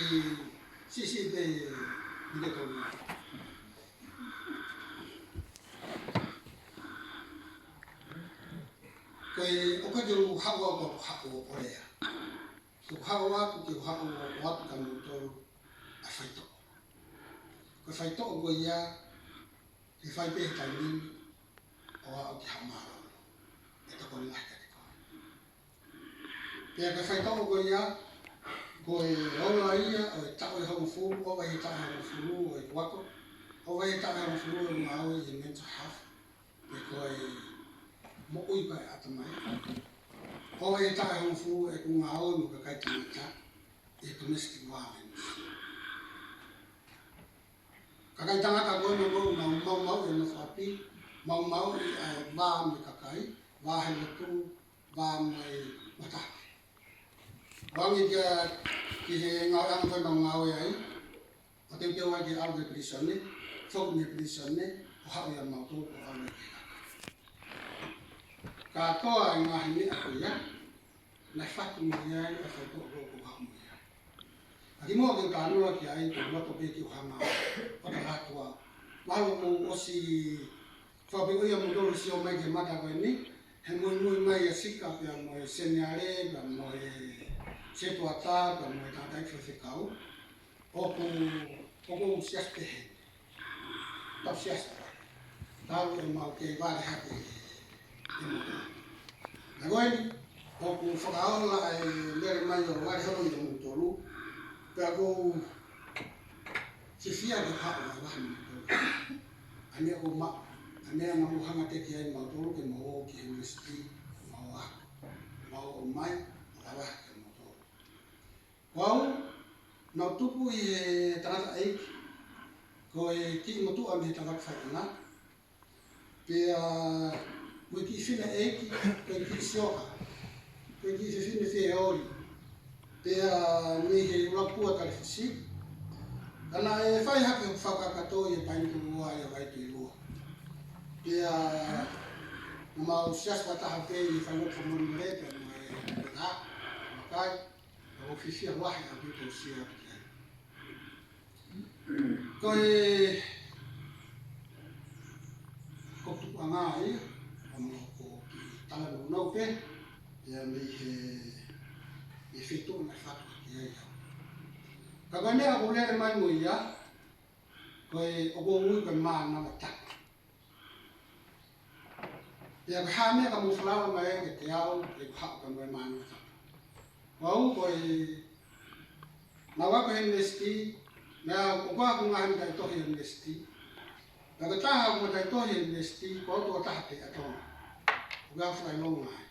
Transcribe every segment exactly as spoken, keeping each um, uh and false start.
Siʻisiʻi pē ʻi he tonu. Ko e ʻoku ʻikai ke u haʻu au ʻo haʻu ʻo lea. Ko e haʻu atu ke u haʻu ʻo ʻoatu kiate kimoutolu ʻa e faitoʻo. Ko e faitoʻo ko ia, ke fai pē he taimi ni ʻo aʻu ki haʻo mālōlō. ʻE tokoni lahi kiate koe. Pea ko e faitoʻo ko ia, ko e ola ia ʻo e taʻu ʻe hongofulu, ʻova ʻi he taʻu ʻe hongofulu ʻo ʻeku ako, ʻova ʻi he taʻu ʻe hongofulu ʻeku ngāue ʻi he mental health, pe ko e moʻui ʻa e ʻatamai. ʻOva ʻi he taʻu ʻe hongofulu ʻeku ngāue mo e kakai tangata ʻi he domestic violence. Kakai tangata ko ē ʻoku nau maumauʻi ʻenau fāmili, maumauʻi ʻa e vā mo e kakai, vā he lotu, vā mo e matahaki. Hangē kia, ki he ngāueʻanga ko ē ʻoku nau ngāue ai, ʻo teuteu ai ke ʻalu ki he pilīsone, foki mei he pilīsone, ʻo haʻu ʻia mautolu ʻo ʻalu ki he kakai. Kātoa e ngaahi meʻa ko ia, naʻe fatu mei ai ʻa e faitoʻo ko ē ʻoku ou haʻu mei ai. ʻA kimuʻa ke u talanoa ki ai, ko e loto pē ke u hanga ʻo tala atu ā. Mahalo kuo ʻosi fakapoʻuli ʻa moutolu he sio mai ki he mata ko eni, he muimui mai ʻa Sika pea mo e Seniale, pea mo e Setuata, pea mo e tangataʻeiki faifekau. ʻOku, ʻoku ou siasi pehē. Tau siasi. Tau ʻemau kei vale hake ʻe moutolu. Ka ko eni, ʻoku fakaola e lele mai ʻo vale holo ʻia moutolu. Pea ʻoku ou fiefia ke haʻu ʻo lava moutolu. ʻA e meʻa ʻoku ma, ʻa e meʻa naʻa mou hanga teke ai mautolu ke mou ō ki he university, mou ō, mou ō mai, ʻo lava hake moutolu. Ko au, naʻa ku tupu ʻi he tangataʻeiki, ko e kiʻi motuʻa mei he tangata faiʻanga. Pea mo e kiʻi fineʻeiki, ko e kiʻi sioka, ko e kiʻi fefine feoli. Pea mei he ʻuluaki pua Talifisi. Ka naʻe fai hake hoku fakakakato ʻi he Paini Tuʻi ʻUa ʻi Vaituʻilua. Pea naʻa mau siasi fakataha pē ʻi he fai lotu fakamolemole, pea mo e peka, makai. ʻOku ou fiefia lahi ʻaupito ʻo sio atu ki ai. Ko e, ko e tupuʻanga ia, ʻa mo ko e kiʻi talanoa pē, ia mei he, mei he feituʻu naʻe fatu hake ai au. Ka ko e meʻa ʻoku ou lele mai mo ia, ko e ʻoku ou ui ko e mānava tapu. Pea ko e hā e meʻa ka mou falala mai ai kiate au, ʻeku haʻu pea mo e mānava tapu. Ko au ko e, naʻa ku ako he university, naʻa ku ako ngaahi mataʻitohi he university. Pea ko e taha ʻeku mataʻitohi he university, ko au tokotaha pē ʻa Tonga ʻoku ou fakaʻilonga ai.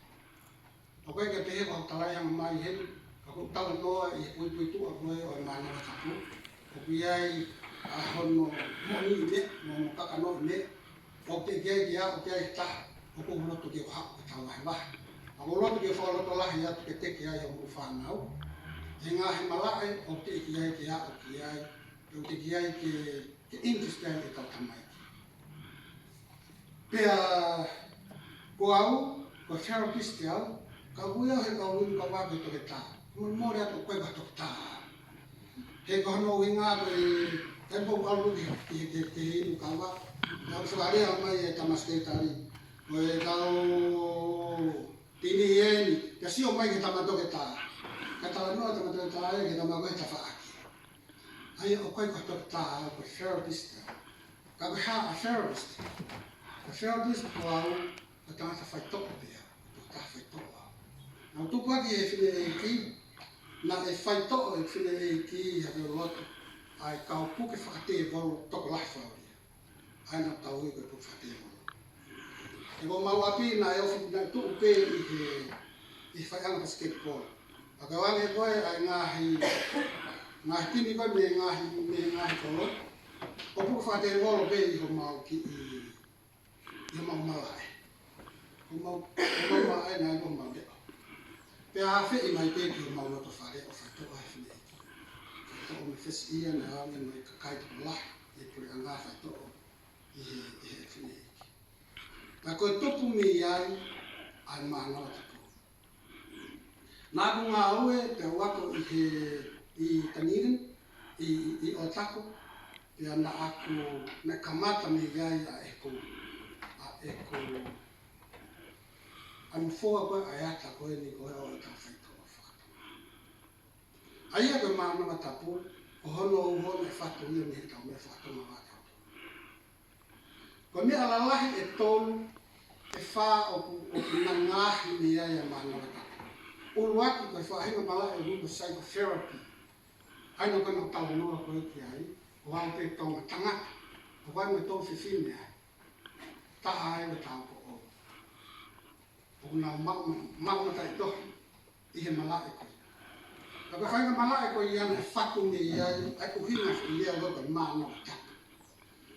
ʻOku ʻikai ke pehē ko haʻaku talaiʻanga mai heni, ka ko ʻeku talanoa ʻi he puipuituʻa ko ē ʻo e mānava tapu. ʻOku ʻi ai ʻa hono moʻoniʻi meʻa, mo hono kakanoʻi meʻa. ʻOku teʻeki ai ke aʻu ki ai ha taha, ʻoku ou loto ke u haʻu ke tau vahevahe. ʻOku ou loto ke fakalotolahi atu ke teke ai hoʻomou fānau. ʻI he ngaahi malaʻe, ʻoku teʻeki ai ke aʻu ki ai, ʻoku teʻeki ai ke, ke interest ai ʻetau tamaiki. Pea ko au, ko e therapist au, ka ʻoku ʻi ai he kau inu kava ko e toketā. Mole, mole atu ko e kau toketā. He ko hono ʻuhinga ko e, ʻe pau ʻalu ki he, ki he, ki he inu kava. Naʻa ku fakalea mai e tama sekilitali. Ko e kau tini eni, ka sio mai ki he tama toketā. Ka talanoa tama toketā ē, ki he tama ko e tafaʻaki. ʻA ia ʻoku ʻikai ko e toketā au, ko e therapist au. Ka ko e hā ʻa e therapist? Ko e therapist ko au, ko e tangata faitoʻo pē au, ko e tangata faitoʻo au. Naʻa ku tupu hake he fineʻeiki, naʻe faitoʻo e fineʻeiki ʻi haʻaku loto, ʻa e kau puke fakatēvolo tokolahi fakaʻolia. ʻA ia naʻa ku tauhi ko e puke fakatēvolo. He ko homau ʻapi naʻe ofi naʻe tuʻu pē ʻi he, ʻi he faiʻanga basketball. Pea ko e ʻuhinga ko ē ʻa e ngaahi, ngaahi timi ko ē mei he ngaahi, mei he ngaahi kolo. ʻOku puke fakatēvolo pē ʻi homau kiʻi, ʻi homau malaʻe. Homau, homau malaʻe naʻe ko homau leʻo. Pea afeʻi mai pē ki homau loto fale ʻo faitoʻo ʻa e fineʻeiki. Faitoʻo mei he first year naʻe ʻave mai kakai tokolahi, ʻi he puleʻanga faitoʻo, ʻi he, ʻi he fineʻeiki. Ka ko e tupu mei ai, ʻa e mānava tapu. Naʻa ku ngāue, pea u ako ʻi he, ʻi Dunedin, ʻi, ʻi ʻOtago, pea naʻa ku, naʻe kamata mei ai ʻa ʻeku, ʻa ʻeku, ʻa e foa ko ē ʻa e ata ko eni ko ē ʻo ʻetau faitoʻo fakatonga. ʻA ia ko e Mānava Tapu, ko hono uho naʻe fatu ia mei heʻetau meʻa fakatonga ʻa tautolu. Ko e meʻa lalahi ʻe tolu, ʻe fā ʻoku, ʻoku ngaahi mei ai ʻa e Mānava Tapu. ʻUluaki ko e faʻahinga malaʻe ʻoku ui ko e psychotherapy. ʻA ia ko ena ʻoku talanoa ko ē ki ai, ʻo aʻu pē ki he Tonga tangata, ʻo aʻu mo e Tonga fefine ai. Taha ai mo e taupoʻou. ʻOku nau maʻu, maʻu mataʻitohi ʻi he malaʻe ko ia. Ka ko e faʻahinga malaʻe ko ia naʻe fatu mei ai ʻa e ʻuhinga foʻi lea ko e Mānava Tapu.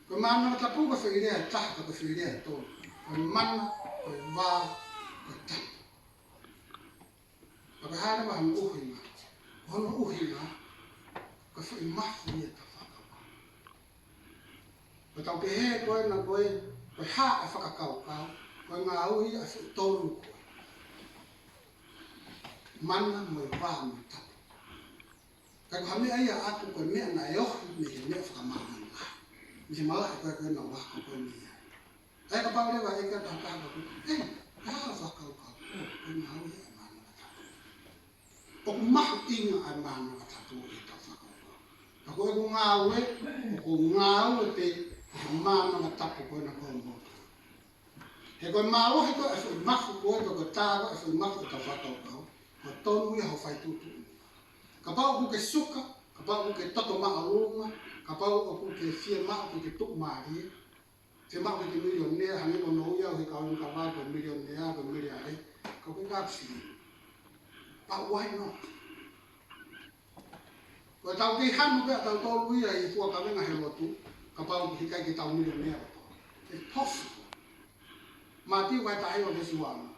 Ko e Mānava Tapu ko e foʻi lea ʻe taha, ka ko e foʻi lea ʻe tolu. Ko e mana, ko e vā, ko e tapu. Ka ko e hā leva hono ʻuhinga? Hono ʻuhinga, ko e foʻi mafu ia ʻetau fakakaukau. Ko ʻetau pehē ko ena ko e, ko e hā ʻa e fakakaukau, ko e ngāue ia ʻa e foʻi tolu ko ē. Mana mo e vā mo e tapu. Ka ko e hā e meʻa ia ʻaku ko e meʻa naʻe ohi mei he meʻa fakamāmani lahi. Mei he malaʻe ko ē ko ena ʻoku ako ko ē mei ai. ʻA ia kapau leva ʻe ʻeke ʻe ha taha ko ē, ʻe, hā ʻa e fakakaukau? ʻOku ngāue ʻa e Mānava Tapu. ʻOku mahuʻinga ʻa e Mānava Tapu ʻi heʻetau fakakaukau. Ka ko ʻeku ngāue, ʻoku ou ngāue pē ʻi he Mānava Tapu ko ena ko e motu. He ko e mālohi ko ē ʻa e foʻi mafu ko ē, ko e tā ko ē ʻa e foʻi mafu ʻetau fakakaukau, ko e tonu ia hoʻo fai tuʻutuʻuni. Kapau ʻoku ke suka, kapau ʻoku ke toto māʻolunga, kapau ʻoku ke fiemaʻu ke ke tuʻumālie, fiemaʻu ke ke milionea, hangē ko hono ui ʻa e kau inu kava ko e milionea, ko e miliale, ka ʻoku ʻikai ke ke sili. But why not? Ko ʻetau kei hanu pē ʻa tautolu ia ʻi he fua kavenga he lotu, kapau ʻoku ʻikai ke tau milionea ʻo tō. It's possible. Mātiu vahe taha hiva veesi ua ono.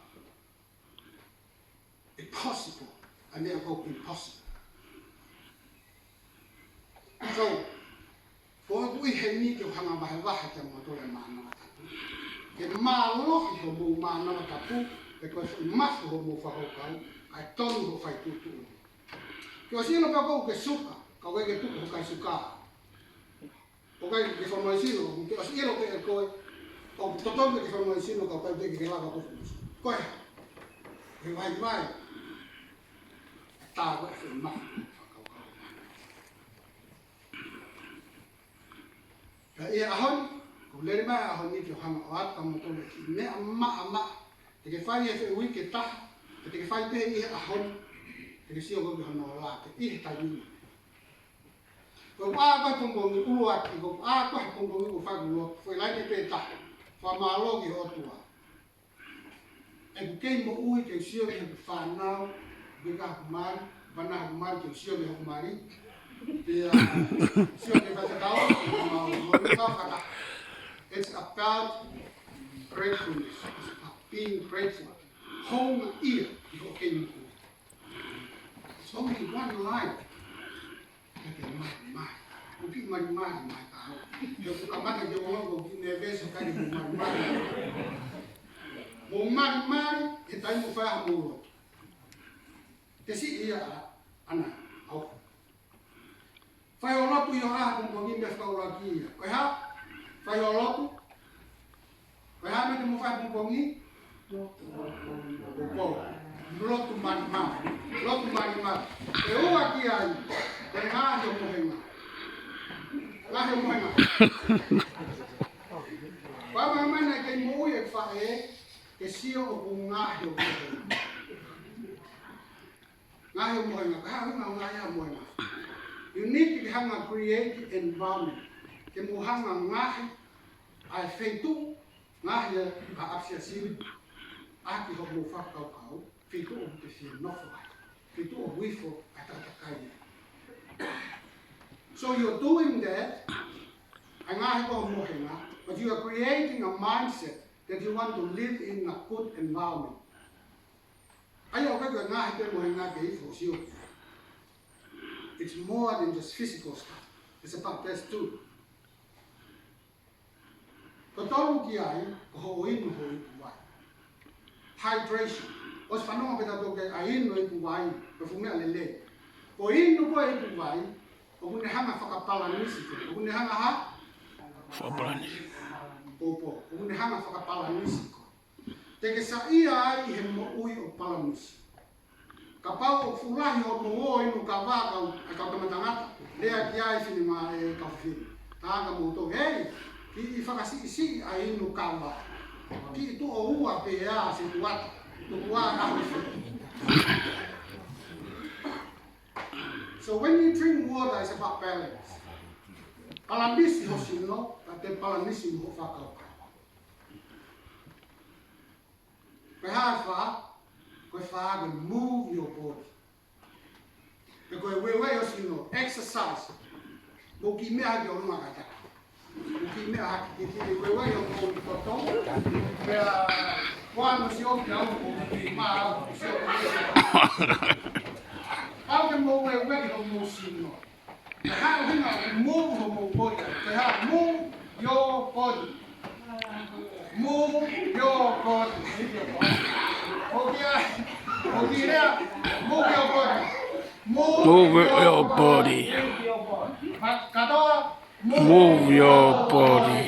Impossible. ʻA e meʻa ko e impossible. So, ko ʻeku ʻi heni ke u hanga vahevahe kia moutolu e Mānava Tapu. Ke mālohi hoʻomou Mānava Tapu, pe ko e foʻi mafu hoʻomou fakakaukau, kae tonu hoʻo fai tuʻutuʻuni. Ke ʻosi ʻilo pē ʻoku ke suka, ka ʻoku ʻikai ke tuku hoʻo kai suka. ʻOku ʻikai ke ke fakamoʻoni sino, ke ʻosi ʻilo pē ʻe koe, ʻoku totonu ke ke fakamoʻoni sino, ka ʻoku ʻikai ke ke lava ʻo fakamoʻoni sino. Ko e hā? He vaivai. Tā ko ē e foʻi mafu fakakaukau. Ka ʻi he ʻaho ni, ʻoku ou lele mai he ʻaho ni ke u hanga ʻo ʻoatu kia moutolu e kiʻi meʻa maʻamaʻa te ke fai he uike ʻe taha, pe te ke fai pē ʻi he ʻaho ni, te ke sio ko ē ki hono ola pē ʻi he taimi ni. Ko e ʻā ko ē he pongipongi ʻuluaki, ko e ʻā ko ē he pongipongi ʻuluaki, foʻi laine pē ʻe taha, fakamālō ki he ʻOtua. ʻEku kei moʻui ke u sio ki heʻeku fānau, ʻikai haku mali, fānau haku mali ke u sio ki hoku mali. Pea, sio ki he faifekau, mau, mau, mau, fakataha. It's about gratefulness. It's about being grateful. Houngaʻia ʻi hoʻo kei moʻui. It's only one life. Ka ke malimali. ʻOku ke malimali mai ka au. He ʻoku kamata ke ʻoua ʻoku ke nervous ka ke malimali. Mou malimali, he taimi ʻoku fai ai hoʻomou lotu. Ke siʻi ia ʻa, ʻana, au. Fai hoʻo lotu ʻi ho ʻā he pongipongi, meʻa fakaʻuluaki ia. Ko e hā? Fai hoʻo lotu. Ko e hā e meʻa te mou fai he pongipongi? Lotu malimali. Lotu malimali. ʻE ua ki ai, ko e ngaohi hoʻo mohenga. Ngaohi hoʻo mohenga. Pea mahalo naʻe kei moʻui e faʻē, ke sio ʻoku ngaohi hoʻo mohenga. Ngaohi hoʻo mohenga, ka hā e ʻuhinga ngaohi hoʻo mohenga? You need to hanga create environment. Ke mou hanga ngaohi ʻa e feituʻu, ngaohi ʻa e ʻapisiasi, ʻaki hoʻomou fakakaukau, feituʻu ʻoku te fie nofo ai, feituʻu ʻoku ifo ʻa e takatakai ai. So you're doing that, ʻa e ngaohi ko ē hoʻo mohenga, but you are creating a mindset that you want to live in a good environment. ʻA ia ʻoku ʻikai ko e ngaohi pē mohenga ke ifo ʻo sio. It's more than just physical stuff. It's about this too. Ko e tolu ki ai, ko hoʻo inu hoʻo ipu vai. Hydration. ʻOsi fanongo pē tautolu ki he inu e ipu vai, ko e fuʻu meʻa lelei. Ko e inu ko ē e ipu vai, ʻoku ne hanga fakapalanisi koe. ʻOku ne hanga ha? Fakapalanisi. Popo, ʻoku ne hanga fakapalanisi koe. Te ke saiʻia ai he moʻui ʻo palanisi. Kapau ʻoku fuʻu lahi hoʻomou inu kava, kau, ʻa e kau tama tangata, lea ki ai, finemā, ʻe kau fefine. Tangata mou tō, hei, kiʻi fakasiʻisiʻi ʻa e inu kava. Kiʻi tuʻo ua pē ʻa e setuata. Tuʻo ua ʻa e fefine. So when you drink water, it's about balance. Palanisi ho sino, ka te palanisi mo hoʻo fakakaukau. Ko e hā e fā? Ko e fā ko e move your body. Pe ko e ueue ho sino, exercise. Mou kiʻi meʻa hake ʻo luma kātaki. Mou kiʻi meʻa hake, kiʻi, kiʻi ueue hoʻomou toto. Pea, ʻoua naʻa sio ki au, mou kiʻi mā au, sio ki au. Pau ke mou ueue hoʻomou sino. Ko e hā e ʻuhinga ʻoku move homou body? Ko e hā? Move your body. Move your body. ʻOku ʻi ai, ʻoku ʻi ai, move your body. Move your body. Ka-, kātoa, move your body.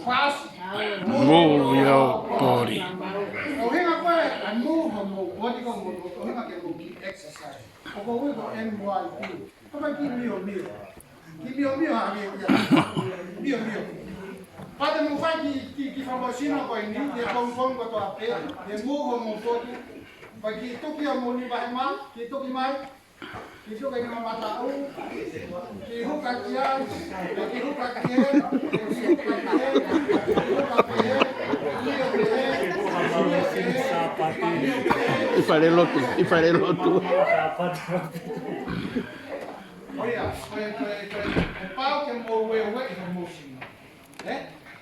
Fast. Move your body. ʻUhinga ko ē ʻa e move homou body ko e ʻuhinga ke mou kiʻi exercise. ʻOku ui ko e M Y P. Ko e kiʻi miomio. Kiʻi miomio ʻa e ia. Miomio. Pea te mou fai kiʻi, kiʻi, kiʻi fakamoʻui sino ko eni, he pongipongi kotoa pē, he move homou body. Pea kiʻi tuki ʻa mou nima hema, kiʻi tuki mai. Kiʻi tuki nima mataʻu. Kiʻi huka ki ai, kiʻi huka ki ai, kiʻi huka ki ai, kiʻi huka ki ai, kiʻi huka ki ai, kiʻi huka ki ai. ʻI fale lotu, ʻi fale lotu. ʻO ia, ko e, ko e, ko e, ko e pau ke mou ueue homou sino. Ē?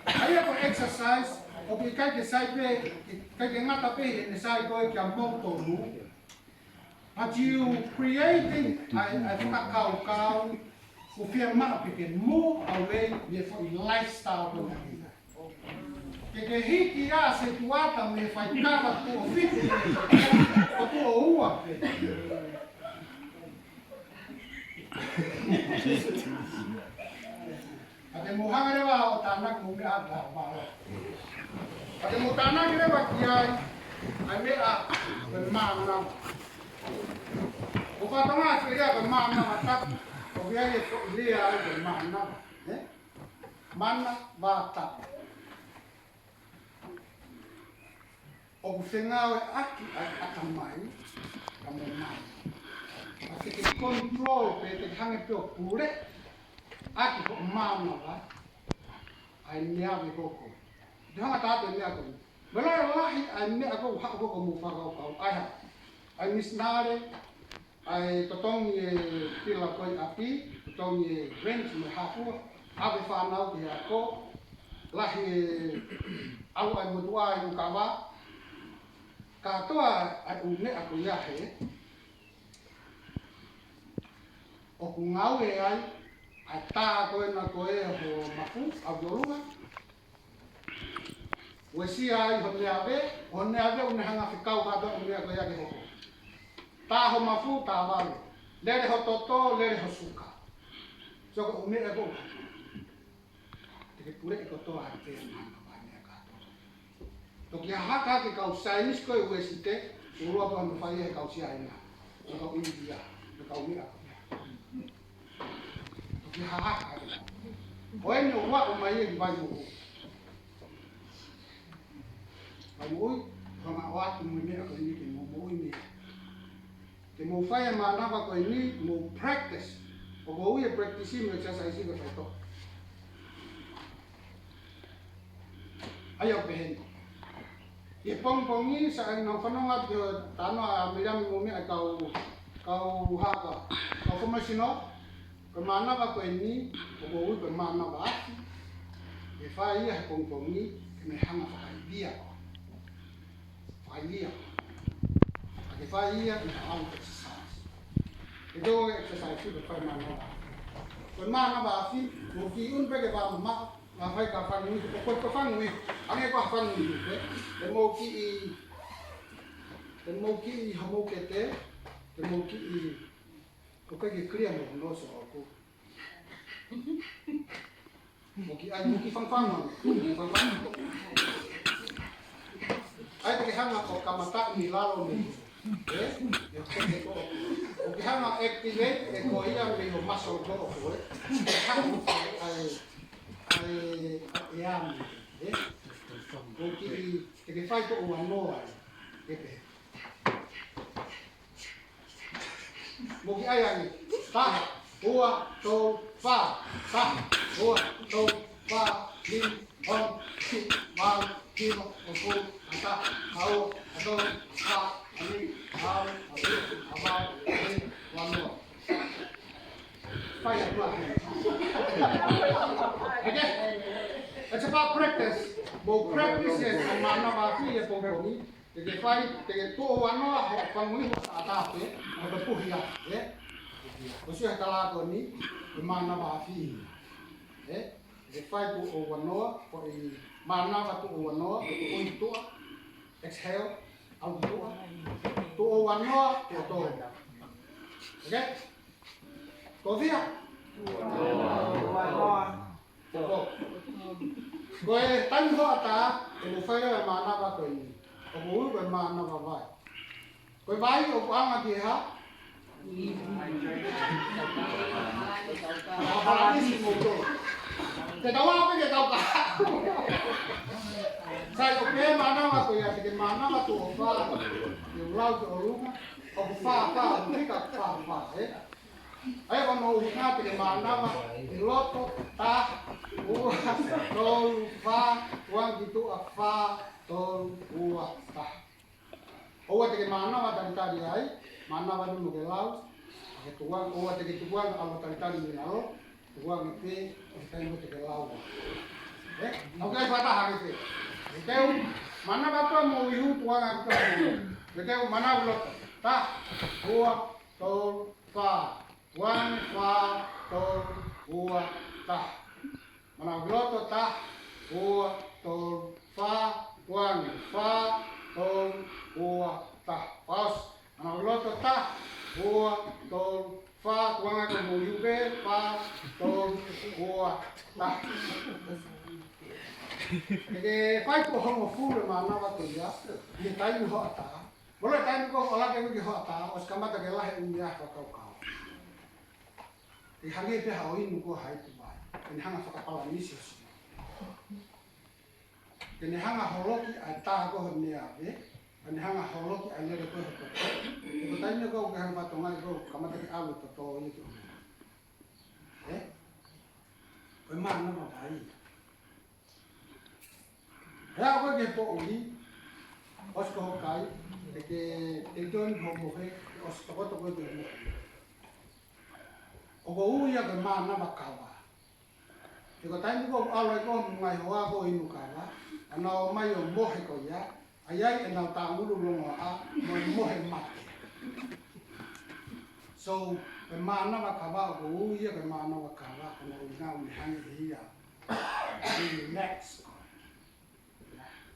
ʻA ia ko e exercise, ʻoku ʻikai ke sai pē, ʻikai ke ngata pē ʻene sai ko ē kia moutolu. But you creating ʻa e, ʻa e fakakaukau, ʻoku fiemaʻu ke ke move away mei he foʻi lifestyle ko ē. Ke ke hiki ʻa e setuata mei he fai kava tuʻo fitu, ko tuʻo ua pē. Ka te mou hanga leva ʻo tānaki mo e meʻa ʻa e valo. Ka te mou tānaki leva ki ai ʻa e meʻa ko e mānava. ʻOku fatongia ʻa e lea ko e mānava tapu. ʻOku ʻi ai e foʻi lea ai ko e mānava. Ē? Mānava tapu. ʻOku fengāueʻaki ʻa e ʻatamai, ka mo e mānava. Ka te ke control pē, te ke hanga pē ʻo puleʻi ʻaki hoʻo mānava ʻa e meʻa ʻoku hoko. Te hanga tātu e meʻa ko ē. Meʻa lahi ʻa e meʻa ʻoku haʻu hoko mo fakakaukau. ʻAi ha, ʻai misinale, ʻai totongi e pila ko ē ʻapi, totongi e rent mo e hā fua, ʻave fānau ki he ako, lahi e ʻalu ʻa e motuʻa ʻi ʻū kava, kātoa ʻa e ʻū meʻa ko ia he, ʻoku ngāue ai ʻa e tā ko ena ko ē ho mafu, ʻalu ʻo lua, uesia ai ho neave, ho neave ʻoku ne hanga fekau kātoa ʻū meʻa ko ia ke hoko. Tā ho mafu, tā vale. Lele ho toto, lele ho suka. So ko e ʻū meʻa ko ē. Te ke puleʻi kotoa ʻa e pē mānava ʻa e meʻa kātoa. Toki hahaka ke kau saienisi ko ē uesite, ʻo lua pē hono fai he kau Siaina. Mo e kau ʻInitia, mo e kau meʻa ko ē. Toki hahaka ʻa e. Ko eni ʻoku aʻu mai e vai moʻui. Vai moʻui, hanga ʻo ʻatu mo e meʻa ko eni ke mou moʻui mei ai. Ke mou fai e mānava ko eni, mou practice. ʻOku ou ui e practice mo e exercise ke fai tō. ʻA ia ʻoku pehē ni. ʻI he pongipongi, sai ange ʻo fanongo atu ki he talanoa ʻa Miriami mo e meʻa kau, kau haka, kau fakamoʻui sino, ko e mānava ko eni, ʻoku ou ui ko e mānava afi, ke fai ia he pongipongi, ke ne hanga fakaivia koe. Fakaivia koe. Ka ke fai ia ʻi he ʻalu exercise. Ke tō e exercise ke fai mānava. Ko e mānava afi, mou kiʻi ʻunu pē ke vā mamaʻo, mafai ka fanu iho, ko e, ko e fanu iho, hangē ko e fanu iho, ē? Te mou kiʻi, te mou kiʻi homou kete, te mou kiʻi ʻOku ke clear mo no so ʻoku. Mo ki ai, mo ki fangfanga, mo ki fangfanga. ʻAi te ke hanga ʻo kamata ʻi lalo ni. Ē? Ē, ko ke ko. ʻO ke hanga activate ʻe koe ia mei hoʻo muscle ko ē. ʻAi, ʻai, ʻe ami. Ē? ʻO ki, te ke fai ko ua noa. Ē, pē. Mo ki ai ange. Taha, ua, tolu, fā. Taha, ua, tolu, fā, nima, ono, fitu, valu, hiva, hongofulu, ʻataʻatā, ua, tolu, fā, nima, ono, fitu, valu, nima, ono. Fai atu atu. Okay? It's about practice. Mo practice ʻa e mānava afi ʻi he pongipongi. Te ke fai, te ke tuʻo ua noa hoʻo fangu ihu ʻataʻatā pē, ʻo ke puhi atu, ē? ʻOsi ʻa e tala ko eni, ʻe mānava afi. Ē? Te ke fai tuʻo ua noa, ko e mānava tuʻo ua noa, ko e tuʻa, exhale, ʻalu ki tuʻa. Tuʻo ua noa, tuʻo tolu. Okay? Ko fē ia? Ko. Ko e taimi hoʻatā, ʻe mou fai ʻa e mānava ko eni. ʻOku ui ko e mānava vai. Ko e vai ʻoku anga ki he hā? Palanisi mo to. Te tau ʻave ke tau ka. Sai, ʻoku pehē mānava ko ia, te ke mānava tuʻo fā. Te u lau ki ʻolunga. ʻOku fā, fā, ʻoku fika fā, fā, ē? ʻAi, ko hono ʻuhinga te ke mānava ʻi loto, taha, ua, tolu, fā, tukuange ki tuʻa, fā, tolu, ua, taha. ʻOua te ke mānava talitali ai, mānava nunu ke lau, ke tukuange, ʻoua te ke tukuange ʻalu talitali mei lalo, tukuange pē, ʻo he taimi te ke lau. Ē? ʻOku ʻi ai fakataha ke pē. Ke teu, mānava atu mo ihu tukuange atu. Ke teu, mānava loto, taha, ua, tolu, fā. Tukuange fā, tolu, ua, taha. Mānava ki loto, taha, ua, tolu, fā. Tukuange fā, tolu, ua, taha. Pause. Mānava ki loto, taha, ua, tolu, fā. Tukuange ko mo ihu pē, fā, tolu, ua, taha. Ke ke fai tuʻo hongofulu mānava ko ia, ʻi he taimi hoʻatā. Mole taimi ko ʻoku ʻalu ki hoʻatā, ʻosi kamata ke lahi ʻa e ʻuhinga fakakaukau. ʻE hangē pē haʻo inu ko hai tu mai. Ke ne hanga fakapalanisi ʻosi. Ke ne hanga holoki ʻa e tā ko ho meʻa ē. Ke ne hanga holoki ʻa e lele ko ho toto. Ko e taimi ko ʻoku ke hanga fatongia ko kamata ke ʻalu toto ia ki ʻolunga. Ē? Ko e mānava vai. He ʻaho ko ē ki he poʻuli, ʻosi ko hoʻo kai, ʻe ke, ʻe ke tonu hoʻo mohe, ʻosi tokoto ko ē ki he mohe. ʻOku ui ia ko e mānava kava. He ko e taimi ko ʻoku ʻalu ai ko ē mo e ngaahi hoa ko ē inu kava, ʻa ʻenau ō mai ʻo mohe ko ia, ʻa ia ʻenau tāngulu longoaʻa, mo e mohe mate. So, ko e mānava kava, ʻoku ui ia ko e mānava kava, ko hono ʻuhinga ʻoku ne hangē ia. Relax.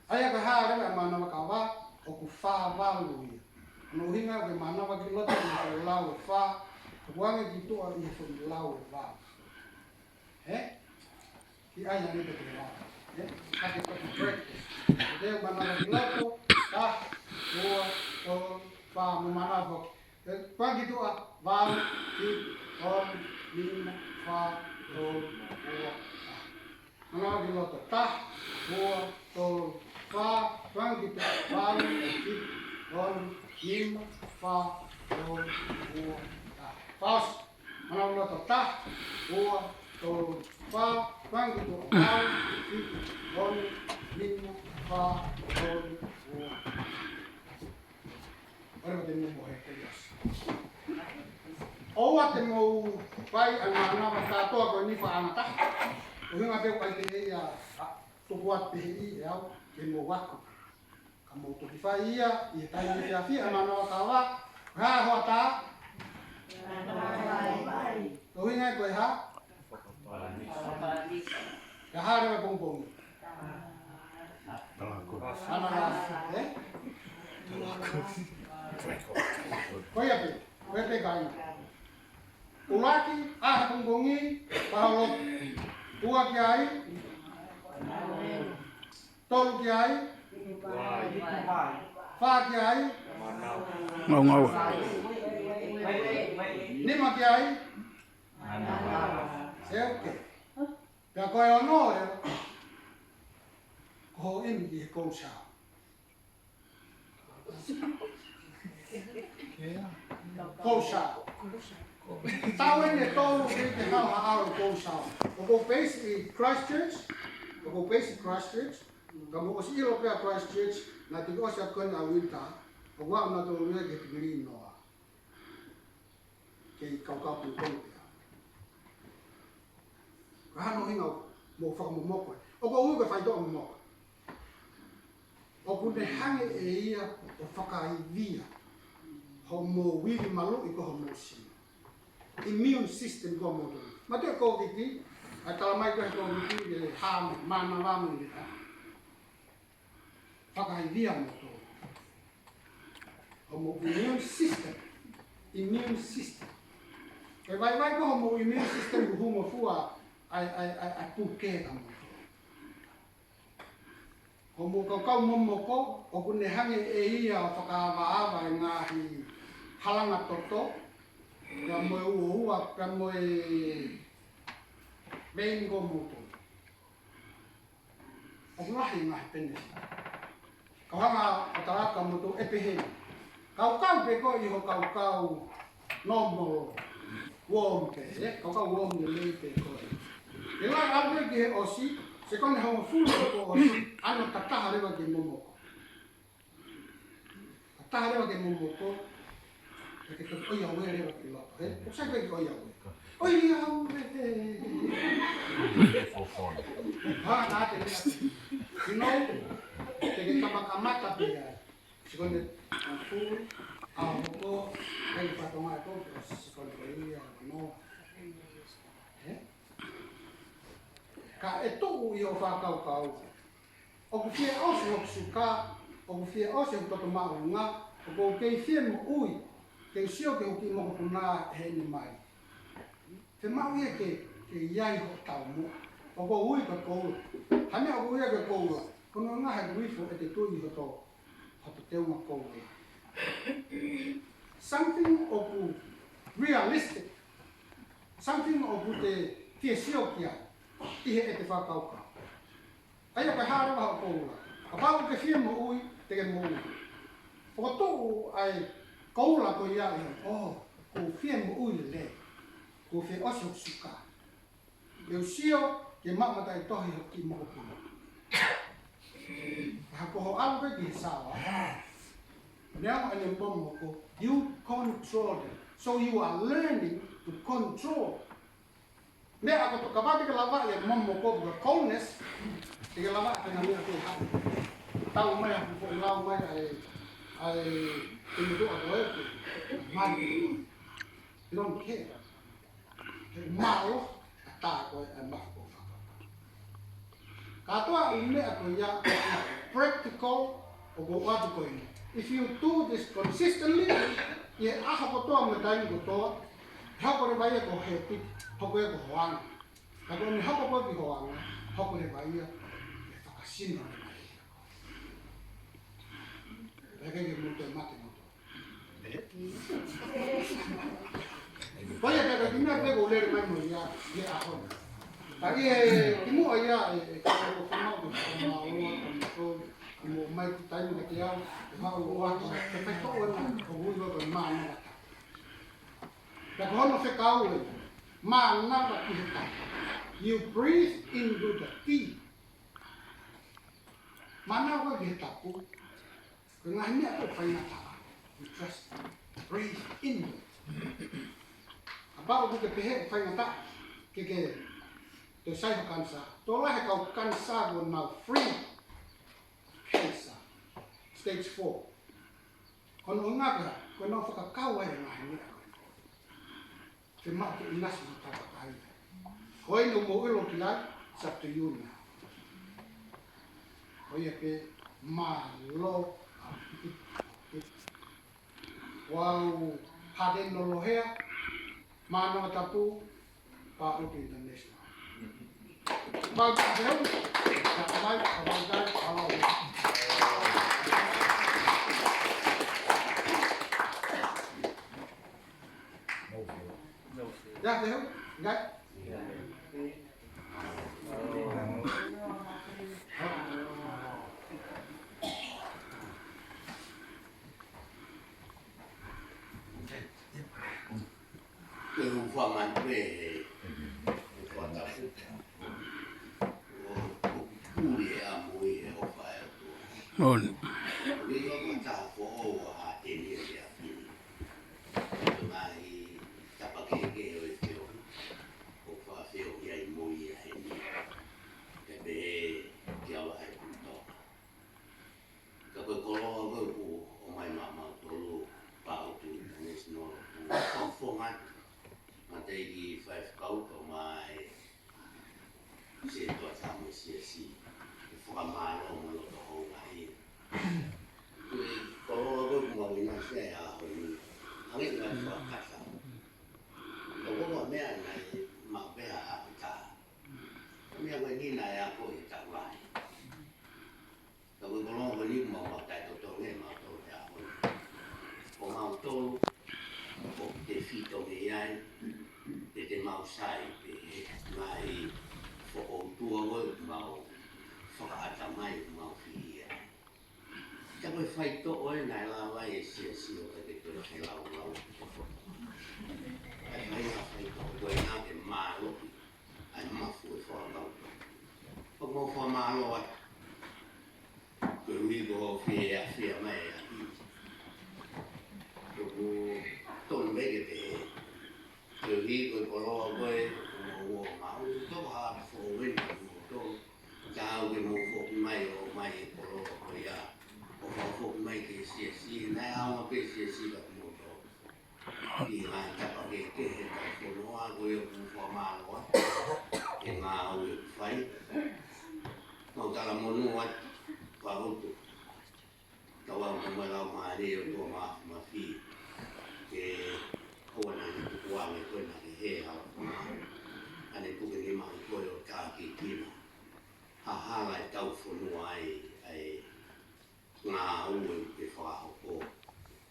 ʻA ia ko e hā leva ʻa e mānava kava, ʻoku fā valu ia. Hono ʻuhinga ko e mānava ki loto ʻi he lau ʻe fā, tukuange ki tuʻa ʻi he foʻi lau ʻe valu. Ē? Ki ai ange te ke lau. Ē? Ka ke toki practice. Te u mānava ki loto, taha, ua, tolu, fā, mo mānava foki. Ē, tukuange ki tuʻa, valu, fitu, ono, nima, fā, tolu, ua, taha. Mānava ki loto, taha, ua, tolu, fā, tukuange ki tuʻa, valu, fitu, ono, nima, fā, tolu, ua, taha. Pause. Mānava ki loto, taha, ua, tolu, fā, tukuange ki tuʻa, valu, fitu, ono, nima, fā, tolu, ua, taha. ʻOua te mou mohe, te ʻosi. ʻOua te mou fai ʻa e mānava kātoa ko eni faʻa ngata. ʻUhinga pē ʻoku ʻikai te ia, ʻa, tuku atu pē ʻe au, ke mou ako. Ka mou toki fai ia, ʻi he taimi efiafi ʻa e mānava kava, ko e hā hoʻatā? Ko e ʻuhinga ko e hā? Ka hā leva pongipongi? Ana la, ē? Ko ia pē, ko ia pē kai. ʻUluaki, ʻaho pongipongi, pahalo. Ua ki ai. Tolu ki ai. Fā ki ai. Ngaungaue. Nima ki ai. Seuke. Pea ko e ono leva, ko hoʻo ʻimi ki he Kousā. Kousā. Tau ʻeni ʻe tolu ke ke hao ha ʻalu Kousā. ʻOku ou peisi ʻi Christchurch, ʻoku ou peisi Christchurch, ka mou ʻosi ʻilo pē ʻa Christchurch, naʻe toki ʻosi ʻa Kona Winter, ʻoku ʻalu nautolu ia ki he tikilī noa. Kei kaukau pē pē pea. Ka hano hinga mo fakamomoko. ʻOku ou ui ko e faitoʻo momoko. ʻOku ne hangē ʻe ia ʻo fakaivia hoʻomou ivi maluʻi ko hoʻomou sino. Immune system ko moutolu. Mate Covid, ʻa e tala mai ko e Covid, ʻe hā mai, mānava mai ʻi he taha. Fakaivia moutolu. Hoʻomou immune system. Immune system. Ko e vaivai ko hoʻomou immune system ʻoku hūmofua ai, ai, ai, ai puke ka moutolu. Hoʻomou kaukau momoko, ʻoku ne hangē ʻe ia ʻo fakaavaava e ngaahi halanga toto, pea mo e uoua, pea mo e vein ko moutolu. ʻOku lahi e ngaahi penesi. Kau hanga ʻo tala atu moutolu ʻe pehē ni. Kaukau pē koe ʻi ho kaukau normal warm pē, ē? Kaukau warm lelei pē koe. Ke lahi ʻalu pē ki he ʻosi, sekoni hongofulu ko ʻosi, ʻalu ʻo tataha leva ke momoko. Tataha leva ke momoko, pea ke toki ʻoiauē leva ki loto, ē? ʻOku sai pē ke ʻoiauē. ʻOiauē, ē. Hā, nā te mea. You know, te ke kamakamata pē ai. Sekoni hongofulu, ʻaho ko ē, ʻe fatongia ko ē, sekoni ko ia, no. Ē? Ka ʻe tuʻu ʻi hoʻo fakakaukau. ʻOku fie ʻosi hoku suka, ʻoku fie ʻosi hoku toto māʻolunga, ʻoku ou kei fie moʻui, ke u sio ki hoku kiʻi mokopuna ʻi heʻene mai. Fiemaʻu ia ke, ke ʻi ai hoʻo taumuʻa. ʻOku ou ui ko e koula. Hangē ʻoku ou ui ko e koula. Ko hono ʻuhinga he ʻoku ifo ʻete tui ʻi hoto, hoto teunga koula. Something ʻoku realistic. Something ʻoku te fie sio ki ai. ʻI heʻete fakakaukau. ʻA ia ko e hā leva hoʻo koula. Kapau ʻoku ke fie moʻui, te ke moʻui. ʻOku tuʻu ʻa e koula ko ia ʻi hoʻo, ʻoku ou fie moʻui lelei. ʻOku ou fie ʻosi hoku suka. Ke u sio, ke maʻu mataʻitohi hoku kiʻi mokopuna. Ka ko hoʻo ʻalu pē ki he saoa. Meʻa ʻa e momoko, you control them. So you are learning to control. Meʻa ko ē kapau te ke lavaʻi e momoko, ko e coldness, te ke lavaʻi pē ngaahi meʻa ko ē hā. Tau mai ʻa e foʻi lau mai ʻa e, ʻa e, ʻe motu ʻa koe, mai. You don't care. He mālohi ʻa e tā ko ē ʻa e mafu ko ē fakakaukau. Kātoa e meʻa ko ia practical ʻoku ou ʻoatu ko eni. If you do this consistently, ʻi he ʻaho kotoa mo e taimi kotoa, hoko leva ia ko e habit, hoko ia ko ho anga. Ka ko eni hoko ko ē ki ho anga, hoko leva ia, ʻe fakasino leva ia. Pea ke ke motu e mate motu. Ko ia pē ko e kiʻi meʻa pē ʻoku ou lele mai mo ia, ʻi he ʻaho ni. Ka ʻi he kimuʻa ia, ʻe, ʻe, ka ko e kimuʻa ko e kimuʻa ʻo, ko e kimuʻa, kimuʻa mai ki taimi ka te au, ʻe mau ʻoatu, ke fai ko ena, ko ui ko e mānava. Pea ko hono fekau ē, mānava ki he tapu. You breathe into the tea. Mānava ki he tapu. Ko e ngaahi meʻa ko ē faingataʻa. You just breathe in. Kapau ʻoku ke pehē ʻoku faingataʻa, ke ke toe sai ho kanisā. Tokolahi e kau kanisā kuo nau free cancer, stage four. Ko hono ʻuhinga ko ē, ko ʻenau fakakau ai e ngaahi meʻa ko ē. Te mau ke ʻinasi mo tau kakai. Ko eni ʻoku mou ʻilo ki ai, it's up to you now. Ko ia pē mālō ʻaupito. Wow, hade no lohea. Mānava Tapu, Pāʻutu International. Mau te heu, ka mai, ka mau tai, ka mau. Ia, te heu, ngai. Ko e ʻuhinga pē he, he fakatapu. ʻO, ʻo puli e ʻamui he ʻofa ʻa e ʻOtua. Moʻoni. ʻOku ʻi ai ha taha foʻou ʻa Teni ʻi he ʻaho ni. Ko e ngaahi tapa kehekehe ʻo e feohi. ʻOku faʻa feohi ai mo ia heni. Ke pehē ki a wa he kuto. Ka ko e koloa ko ē ʻoku ʻomai maʻa mautolu, Pāʻutu International, ʻoku fofonga atu. Mateʻi ki he faifekau kae ʻumaʻā e Setuata mo e Siasi, ke fakamālō mo loto houngaʻia. Ko e koloa ko ē ʻoku mau ʻinasi ai he ʻaho ni, hangē ko e ngaahi fakakata. Ko e meʻa naʻe maʻu pē ʻa e ʻaho ni. Ko e meʻa ko eni naʻe ako ʻi he taulahi. Ka ko e koloa ko eni ʻoku mau, mau taʻetotongi mautolu he ʻaho ni. Ko mautolu, ʻoku tefito mei ai, pe te mau sai, pe he ngaahi fokoutua ko ē ʻoku mau fakaʻata mai, ʻoku mau fili ai. Ka ko e faitoʻo ē naʻe lava ai e Siasi ʻo ʻikai ke toe feilaulau. ʻA e faʻahinga faitoʻo ko ē naʻe mālohi ai e mafu e fakakaukau. ʻOku mau fakamālō atu. Koeʻuhi ko hoʻo fiefia mai ʻa e ʻaho ni. ʻOku tonu pē ke pehē. Koeʻuhi ko e koloa ko ē ʻoku mau ō mai, ʻoku tau ha foʻou eni mautolu. Tau ke mou foki mai ʻo ʻomai e koloa ko ia. ʻO fakafoki mai ki he Siasi, naʻe ʻaonga pē Siasi ka ko mautolu. ʻI he ngaahi tapa kehekehe ʻetau fonua, ko ia ʻoku fakamālō atu he ngāue ʻoku fai. Mau talamonū atu, Pāʻutu. Tau ʻalu mo e laumālie ʻo e ʻOtua Māfimafi. Ke ʻoua naʻa ne tuku ange koe naʻa ke hē hala fonua. Ka ne puke nima ʻi koe ʻo tākiekina ha hala ʻetau fonua ai, ʻa e ngāue ke fakahoko,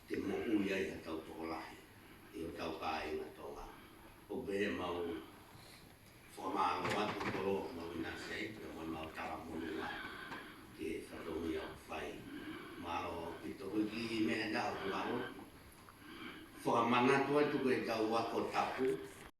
ke moʻui ai haʻatau tokolahi, ʻi hotau kāinga Tonga. ʻOku pehē mau fakamālō atu koloa mau ʻinasi ai, pea mo ʻemau talamonū atu ki he fatongia ʻoku fai. Mālō ʻaupito. Ko e kiʻi meʻa ʻe taha ʻoku ou fakamanatu atu ko ʻetau ako tapu,